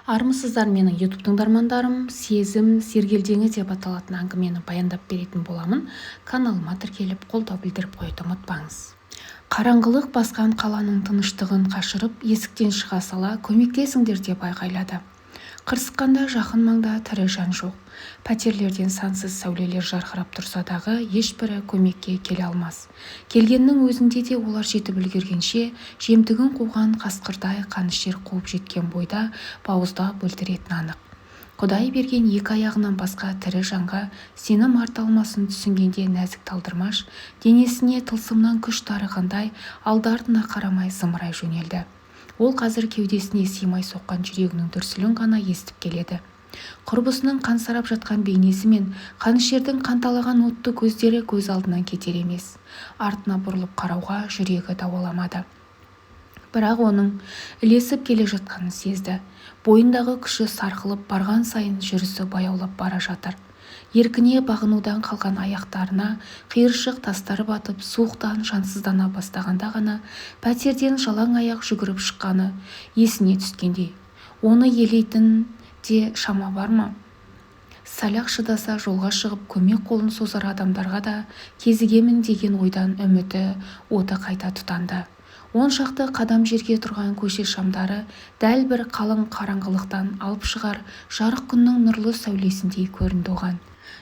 Армысыздар, менің ютуб тыңдармандарым! «Сезім сергелдеңі» деп аталатын әңгімені баяндап беретін боламын. Каналыма тіркеліп, қолдау білдіріп қоюды ұмытпаңыз. Қараңғылық басқан қаланың тыныштығын қашырып, есіктен шыға сала «Көмектесіңдер!» деп айқайлады. Қырсыққанда жақын маңда тірі жан жоқ. Пәтерлерден сансыз сәулелер жарқырап тұрса дағы, ешбірі көмекке келе алмас. Келгеннің өзінде де олар жетіп үлгергенше, жемтігін қуған қасқырдай қанішер қуып жеткен бойда бауыздап өлтіретіні анық. Құдай берген екі аяғынан басқа тірі жанға сенім арта алмасын түсінгенде, нәзік талдырмаш денесіне тылсымнан күш дарығандай, алды-артына қарамай зымырай жөнелді. Ол қазір кеудесіне сыймай соққан жүрегінің дүрсілін ғана естіп келеді. Құрбысының қансырап жатқан бейнесі мен қанішердің қанталаған отты көздері көз алдынан кетер емес. Артына бұрылып қарауға жүрегі дауаламады. Бірақ оның ілесіп келе жатқанын сезді. Бойындағы күші сарқылып, барған сайын жүрісі баяулап бара жатыр. Еркіне бағынудан қалған аяқтарына қиыршық тастар батып, суықтан жансыздана бастағанда ғана пәтерден жалаң аяқ жүгіріп шыққаны есіне түскендей. Оны елейтін де шама бар ма? Сәл-ақ шыдаса, жолға шығып көмек қолын созар адамдарға да кезігемін деген ойдан үміті оты қайта тұтанды. 10 шақты қадам жерде тұрған көше шамдары дәл бір қалың қараңғылықтан алып шығар жарық күннің нұрлы сәулесіндей көрінді оған.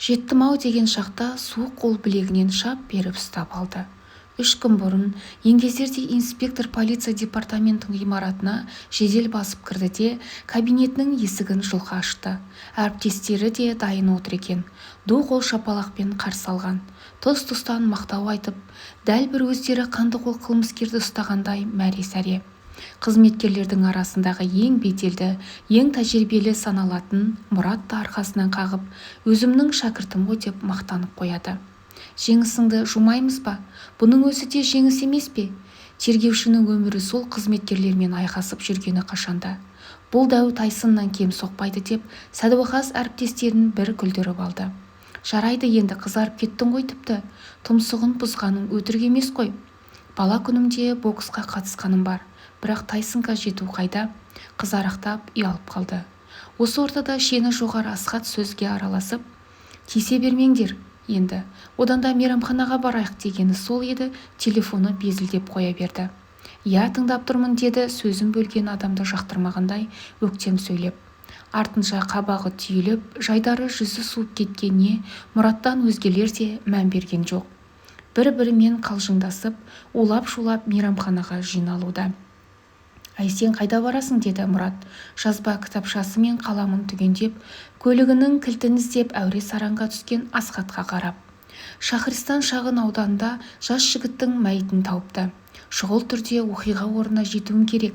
Жеттім-ау деген шақта суық қол білегінен шап беріп ұстап алды. 3 күн бұрын еңгезердей инспектор полиция департаментінің ғимаратына жедел басып кірді де, кабинетінің есігін жұлқа ашты. Әріптестері де дайын отыр екен. Ду қол шапалақпен қарсы алған. Тұс-тұстан мақтау айтып, дәл бір өздері қандықол қылмыскерді ұстағандай мәре-сәре. Қызметкерлердің арасындағы ең беделді, ең тәжірибелі саналатын Мұрат та арқасынан қағып, «Өзімнің шәкіртім ғой» деп мақтанып қояды. «Жеңісіңді жумаймыз ба? Бұның өзі де жеңіс емес пе?» Тергеушінің өмірі сол қызметкерлермен айқасып жүргені қашанда. «Бұл дәу Тайсоннан кем соқпайды», – деп Сәдуақас әріптестерін бір күлдіріп алды. «Жарайды енді, қызарып кеттің ғой тіпті. Тұмсығын бұзғаның өтірік емес қой. Бала күнімде боксқа қатысқаным бар, бірақ Тайсонға жету қайда?» Қызарақтап, ұялып қалды. Осы ортада шені жоғары Асхат сөзге араласып, «Тиісе бермеңдер енді, одан да мейрамханаға барайық», – дегені сол еді, телефоны безілдеп қоя берді. «Иә, тыңдап тұрмын», – деді сөзін бөлген адамды жақтырмағандай өктем сөйлеп. Артынша қабағы түйіліп, жайдары жүзі суып кеткеніне Мұраттан өзгелер де мән берген жоқ. Бір-бірімен қалжыңдасып, улап-шулап мейрамханаға жиналуда. «Әй, сен қайда барасың?» – деді Мұрат, жазба кітапшасы мен қаламын түгендеп, көлігінің кілтін іздеп әуре-сарсаңға түскен Асхатқа қарап. «Шахристан шағын ауданында жас жігіттің мәйітін тауыпты. Шұғыл түрде оқиға орнына жетуім керек.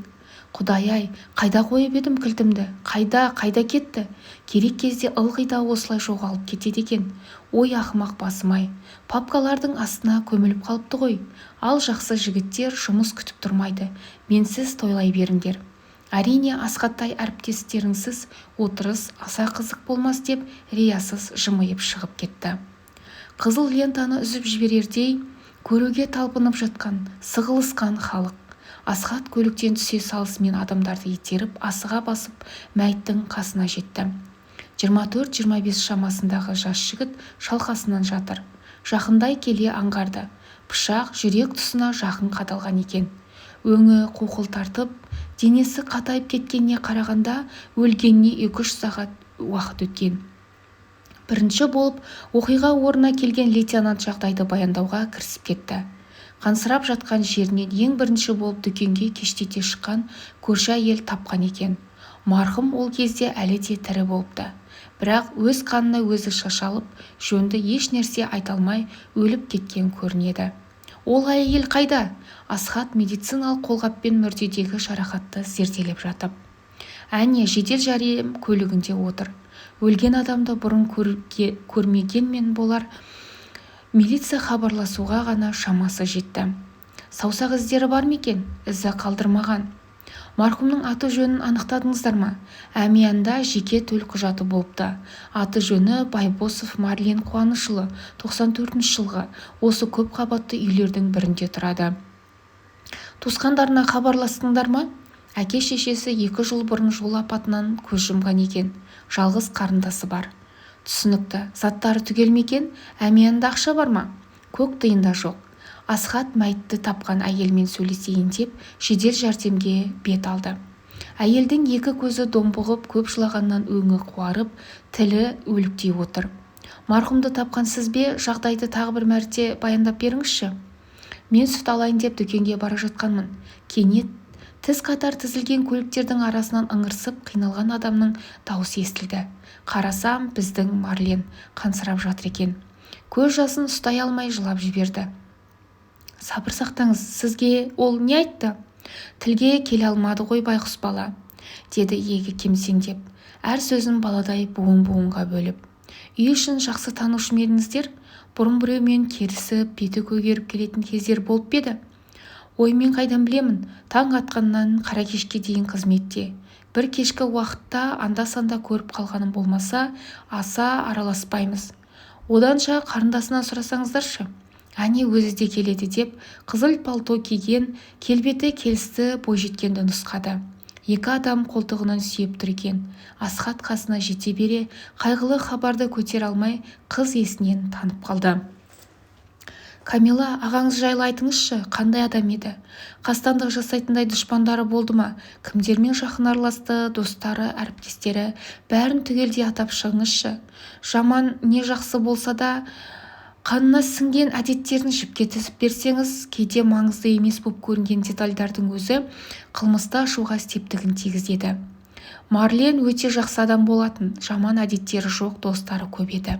Құдай-ай, қайда қойып едім кілтімді? Қайда, қайда кетті? Керек кезде ылғи да осылай жоғалып кетеді екен. Ой, ақымақ басым-ай, папкалардың астына көміліп қалыпты ғой. Ал, жақсы, жігіттер, жұмыс күтіп тұрмайды, менсіз тойлай беріңдер. Әрине, Асхаттай әріптестеріңсіз отырыс аса қызық болмас», – деп риясыз жымиып шығып кетті. Қызыл лентаны үзіп жіберердей көруге талпынып жатқан сығылысқан халық. Асхат көліктен түсе салысымен адамдарды итеріп, асыға басып мәйіттің қасына жетті. 24-25 шамасындағы жас жігіт шалқасынан жатыр. Жақындай келе аңғарды: пышақ жүрек тұсына жақын қадалған екен. Өңі қуқыл тартып, денесі қатайып кеткеніне қарағанда, өлгеніне 2-3 сағат уақыт өткен. Бірінші болып оқиға орнына келген лейтенант жағдайды баяндауға кірісіп кетті. Қансырап жатқан жерінен ең бірінші болып дүкенге кештете шыққан көрші әйел тапқан екен. Марқұм ол кезде әлі де тірі болыпты, бірақ өз қанына өзі шашалып, жөнді ешнәрсе айта алмай өліп кеткен көрінеді. «Ол әйел қайда?» Асхат медициналық қолғаппен мүрдедегі жарақатты зерделеп жатып. «Әне, жедел жәрдем көлігінде отыр». Өлген адамды бұрын көрмегенмен болар, милиция хабарласуға ғана шамасы жетті. «Саусақ іздері бар ма екен?» «Ізі қалдырмаған». «Марқұмның аты-жөнін анықтадыңыздар ма?» «Әмиянында жеке төлқұжаты болыпты. Аты-жөні Байбосов Марлен Қуанышұлы, 94-жылғы, осы көп қабатты үйлердің бірінде тұрады». «Туысқандарына хабарластыңдар ма?» Әке-шешесі 2 жыл бұрын жол апатынан көз жұмған екен. Жалғыз қарындасы бар. Түсінікті. Заттары түгел ме екен? Әмиянында ақша бар ма? Көк тиын да жоқ. Асхат мәйітті тапқан әйелмен сөйлесейін деп жедел жәрдемге бет алды. Әйелдің екі көзі домбығып, көп жылағаннан өңі қуарып, тілі өліктей отыр. Марқұмды тапқан сіз бе? Жағдайды тағы бір мәрте баяндап беріңізші. Мен сүт алайын деп дүкенге бара жатқанмын. Кенет тіз қатар тізілген көліктердің арасынан ыңырсып қиналған адамның даусы естілді. Қарасам, біздің Марлен қансырап жатыр екен. Көз жасын ұстай алмай жылап жіберді. Сабыр сақтаңыз, сізге ол не айтты? Тілге келе алмады ғой байғұс бала, деді иегі кемсеңдеп, әр сөзін баладай буын-буынға бөліп. Үй ішін жақсы танушы ма едіңіздер? Бұрын біреумен керісіп, беті көгеріп келетін кездер болып па еді? Ой, мен қайдан білемін, таң атқаннан қара кешке дейін қызметте. Бір кешкі уақытта анда-санда көріп қалғаным болмаса, аса араласпаймыз. Оданша қарындасынан сұрасаңыздаршы. Әне өзі де келеді деп, қызыл палто киген, келбеті келісті бойжеткенді нұсқады. Екі адам қолтығынан сүйеп тұр екен. Асхат қасына жете бере, қайғылы хабарды көтере алмай, қыз есінен танып қалды. Камила, ағаңыз жайлы айтыңызшы, қандай адам еді? Қастандық жасайтындай дұшпандары болды ма? Кімдермен жақын араласты, достары, әріптестері, бәрін түгелдей атап шығыңызшы. Жаман не жақсы болса да, қанына сіңген әдеттерін жіпке тізіп берсеңіз, кейде маңызды емес боп көрінген детальдардың өзі қылмысты ашуға септігін тигізеді. Марлен өте жақсы адам болатын, жаман әдеттері жоқ, достары көп еді.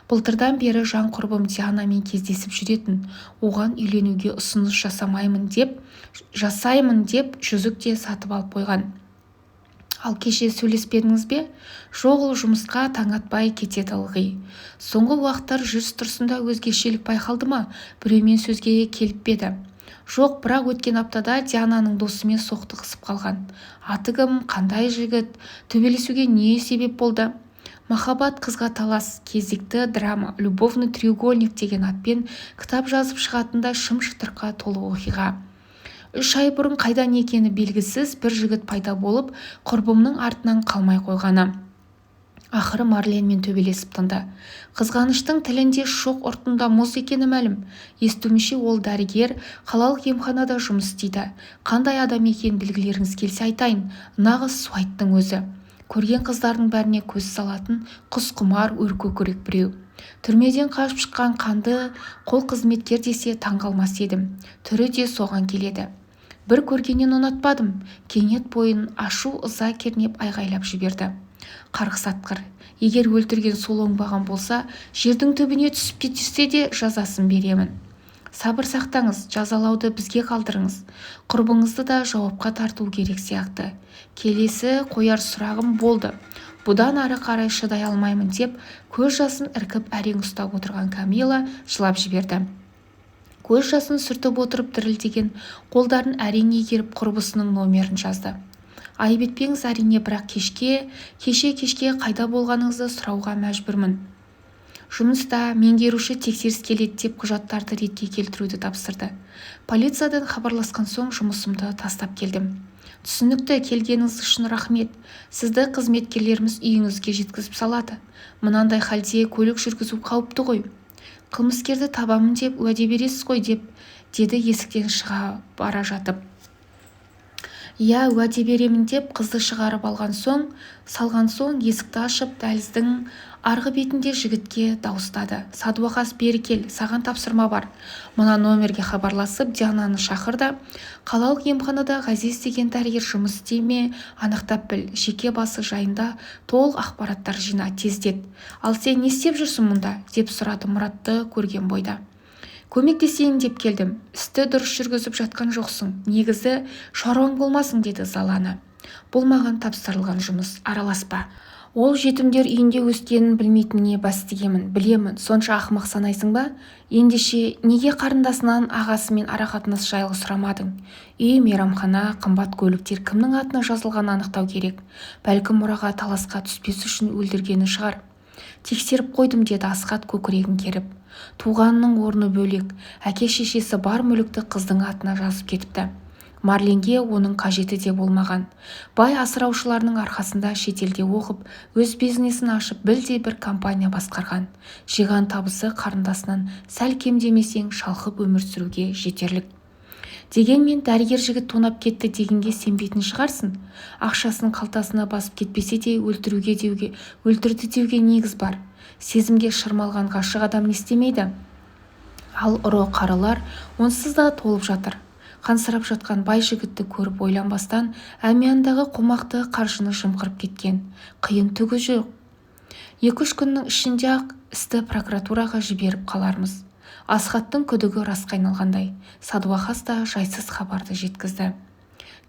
Былтырдан бері жан құрбым Дианамен кездесіп жүретін, оған үйленуге ұсыныс жасаймын деп жүзік те сатып алып қойған. Ал кеше сөйлеспедіңіз бе? Жоқ, ол жұмысқа таң атпай кетеді ылғи. Соңғы уақыттар жүріс-тұрысында өзгешелік байқалды ма? Біреумен сөзге келіп пе еді? Жоқ, бірақ өткен аптада Диананың досымен соқтығысып қалған. Аты кім, қандай жігіт, төбелесуге не себеп болды? Махаббат қызға талас, кезекті драма, любовный треугольник деген атпен кітап жазып шығатындай шым-шытырыққа толы оқиға. 3 ай бұрын қайдан екені белгісіз бір жігіт пайда болып, құрбымның артынан қалмай қойғаны. Ақыры Марленмен төбелесіп тынды. Қызғаныштың тілінде шоқ ұртында мұз екені мәлім. Естуімше, ол дәрігер, қалалық емханада жұмыс істейді. Қандай адам екенін білгілеріңіз келсе айтайын, нағыз суайттың өзі. Көрген қыздардың бәріне көз салатын құс құмар өркөкірек біреу. Түрмеден қашып шыққан қанды қол қызметкер десе таңғалмас едім. Түрі де соған келеді. Бір көргеннен ұнатпадым. Кенет бойын ашу ыза кернеп айғайлап жіберді. Қарғыс атқыр. Егер өлтірген сол оңбаған болса, жердің түбіне түсіп кетсе де жазасын беремін. Сабыр сақтаңыз, жазалауды бізге қалдырыңыз. Құрбыңызды да жауапқа тарту керек сияқты. Келесі қояр сұрағым болды. Бұдан ары қарай шыдай алмаймын деп, көз жасын іркіп әрең ұстап отырған Камила жылап жіберді. Көз жасын сүртіп отырып дірілдеген қолдарын әрең игеріп құрбысының номерін жазды. Айып етпеңіз әрине, бірақ кеше кешке қайда болғаныңызды сұрауға мәжбүрмін. Жұмыста меңгеруші тексеріс келеді деп құжаттарды ретке келтіруді тапсырды. Полициядан хабарласқан соң жұмысымды тастап келдім. Түсінікті, келгеніңіз үшін рахмет. Сізді қызметкерлеріміз үйіңізге жеткізіп салады. Мынандай халде көлік жүргізу қауіпті ғой. Қылмыскерді табамын деп уәде бересіз ғой деп, деді есіктен шыға бара жатып. Иә, уәде беремін деп қызды шығарып салған соң есікті ашып, дәліздің арғы бетінде жігітке дауыстады. Садуақас, бері кел, саған тапсырма бар. Мына номерге хабарласып, Диананы шақыр да, қалалық емханада Ғазиз деген дәрігер жұмыс істей ме, анықтап біл, жеке басы жайында толық ақпараттар жина, тездет. Ал сен не істеп жүрсің мұнда, деп сұрады Мұратты көрген бойда. Көмектесейін деп келдім. Істі дұрыс жүргізіп жатқан жоқсың. Негізі шаруаң болмасын, деді Заланы. Бұл маған тапсырылған жұмыс, араласпа. Ол жетімдер үйінде өскенін білмейтініне бас тігемін. Білемін, сонша ақымақ санайсың ба? Ендеше, неге қарындасынан ағасымен арақатынас жайлы сұрамадың? Үй, мейрамхана, қымбат көліктер кімнің атына жазылғанын анықтау керек. Бәлкім мұраға таласқа түспес үшін өлдіргені шығар. Тексеріп қойдым, деді Асхат көкірегін керіп. Туғанының орны бөлек, әке-шешесі бар мүлікті қыздың атына жазып кетіпті. Марленге оның қажеті де болмаған. Бай асыраушыларының арқасында шетелде оқып, өз бизнесін ашып, білдей бір компания басқарған. Жиған табысы қарындасынан сәл кем демесең, шалқып өмір сүруге жетерлік. Дегенмен дәрігер жігіт тонап кетті дегенге сенбейтін шығарсың. Ақшасын қалтасына басып кетпесе де өлтірді деуге негіз бар. Сезімге шырмалған ғашық адам не істемейді? Ал ұры-қарылар онсыз да толып жатыр. Қансырап жатқан бай жігітті көріп ойланбастан әмияндағы қомақты қаржыны жымқырып кеткен. Қиын түгі жоқ. 2-3 күннің ішінде-ақ істі прокуратураға жіберіп қалармыз. Асхаттың күдігі расқа айналғандай. Садуақас та жайсыз хабарды жеткізді.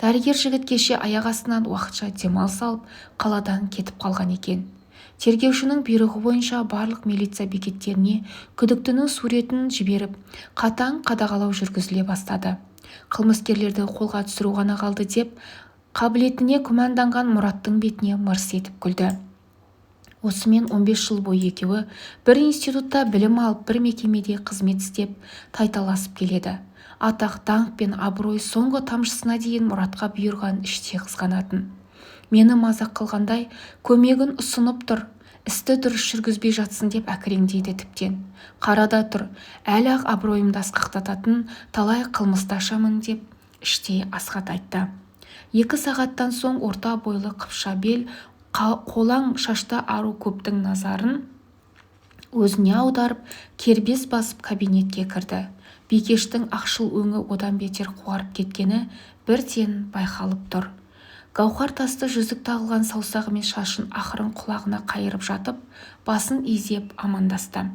Дәрігер жігіт кеше аяқ астынан уақытша демалыс алып, қаладан кетіп қалған екен. Тергеушінің бұйрығы бойынша барлық милиция бекеттеріне күдіктінің суретін жіберіп, қатаң қадағалау жүргізіле бастады. Қылмыскерлерді қолға түсіру ғана қалды деп, қабілетіне күмәнданған Мұраттың бетіне мырс етіп күлді. Осымен 15 жыл бойы екеуі бір институтта білім алып, бір мекемеде қызмет істеп, тайталасып келеді. Атақ, даңқ пен абырой соңғы тамшысына дейін Мұратқа бұйырған іштей қызғанатын. Мені мазақ қылғандай көмегін ұсынып тұр, істі дұрыс жүргізбей жатсын деп әкіреңдейді тіптен. Қарада тұр, әлі-ақ абыройымды асқақтататын талай қылмысты ашамын деп іштей Асхат айтты. 2 сағаттан соң орта бойлы қыпша бел, қолаң шашты ару көптің назарын өзіне аударып, кербез басып кабинетке кірді. Бикештің ақшыл өңі одан бетер қуарып кеткені бірден байқалып тұр. Гауһар тасты жүзік тағылған саусағымен шашын ақырын құлағына қайырып жатып, басын изеп амандасты.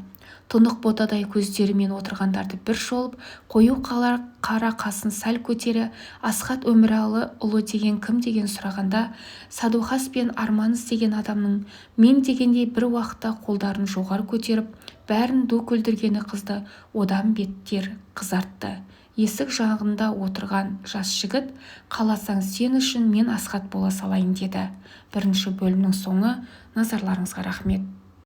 Тұнық ботадай көздерімен отырғандарды бір шолып, қою қара қасын сәл көтере, Асхат Өміралы ұлы деген кім деген сұрағанда, Садуақас пен Арман іздеген адамның мен дегендей бір уақытта қолдарын жоғары көтеріп, бәрін ду күлдіргені қызды одан беттер қызартты. Есік жағында отырған жас жігіт, қаласаң сен үшін мен Асхат бола салайын деді. Бірінші бөлімнің соңы. Назарларыңызға рахмет.